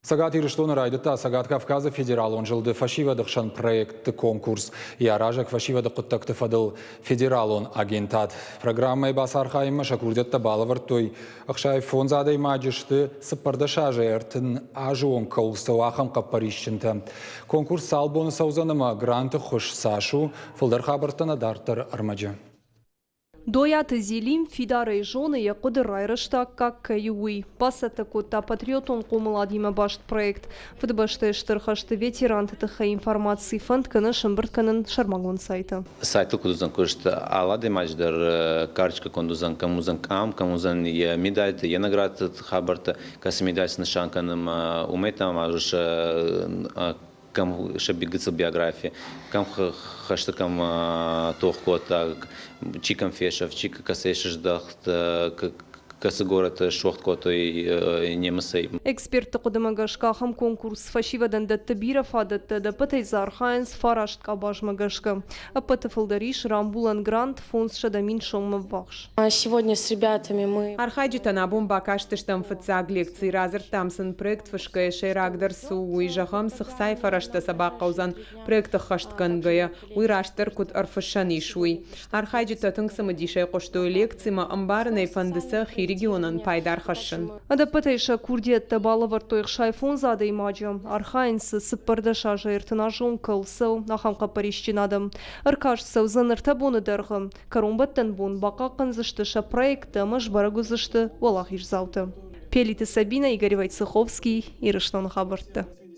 Цӕгат Ирыстоны райдыдта Цӕгат Кавказы федералон зылды фӕсивӕды хсӕн проектты конкурс. Йӕ аразӕг фӕсивӕды хъуыддӕгты фӕдыл федералон агентад. Программӕйы бацархайынмӕ сӕ курдиӕттӕ балӕвӕрдтой 65 адӕймаджы сты 14 азӕй 30 азы онг кӕуыл цӕуы, ахӕм хъӕппӕрисджынтӕ. Конкурс цал боны цӕудзӕн ӕмӕ гранты ххуыс цас у, фылдӕр хабӕрттӕ нӕ дарддӕр ӕрмӕджы. Дойаты Зелим фидарӕй зоны, йӕ хъуыды райрӕзты аккаг кӕй у, уый. Бацӕттӕ кодта патриотон хъомыладимӕ баст проект. Фыдыбӕстӕйы Стыр хӕсты ветеранты тыххӕй информаци фӕнд кӕны сӕмбырд кӕнын сӕрмагонд сайты. Сайтыл куыд уыдзӕн куыст, алы адӕймаджы дӕр карточкӕ конд уыдзӕн, кӕм уыдзӕн къам, кӕм уыдзӕн йӕ медальты, йӕ наградты хабӕрттӕ, кӕцы медаль снысан кӕны ӕмӕ уымӕй та ма кӕм сӕ гыццыл биографи, кӕм хӕсты кӕм тох кодта, чи кӕм фесӕфт, чи кӕцӕй сыздӕхт, кӕцы горӕты суӕгъд кодтой немыцӕй. Экспертты хъуыдымӕ гӕсгӕ ахӕм конкурс фӕсивӕдӕн дӕтты бирӕ фадӕттӕ, ӕдӕппӕтӕй дзы архайынц фараст къабазмӕ гӕсгӕ. Ӕппӕты фылдӕр ис рамбулӕн грант 500 000 соммӕ ввахс. Сегодня с ребятами мы Архайджытӕн абон бакастыстӕм фыццаг лекци, радзырдтам сын проект фысгӕйӕ сӕйрагдӕр цы у, уый, зӕгъӕм, цы хцайы фӕрӕзтӕ сӕ бахъӕудзӕн проект ӕххӕстгӕнгӕйӕ, уый растдӕр куыд ӕрфыссӕн ис, уый. Архайджытӕ тынг цымыдисӕй хъуыстой лекцимӕ, ӕмбарын ӕй фӕнды сӕ хи регионӕн пайда ӕрхӕссын. Ӕдӕппӕтӕй сӕ курдиӕттӕ балӕвӕрдтой 65 адӕймаджы. Архайынц дзы 14 азы ӕртыназон кӕуыл цӕуы, ахӕм хъӕппӕрисджын адӕм. Ӕркаст цӕудзӕн ӕртӕ боны дӕргъы. Кӕронбӕттӕн бон бахъахъхъӕндзысты сӕ проекттӕ ӕмӕ сбӕрӕг уыдзысты уӕлахиздзаутӕ. Пелиты Сабинӕ, Игорь Войцеховский, Ирыстоны хабӕрттӕ.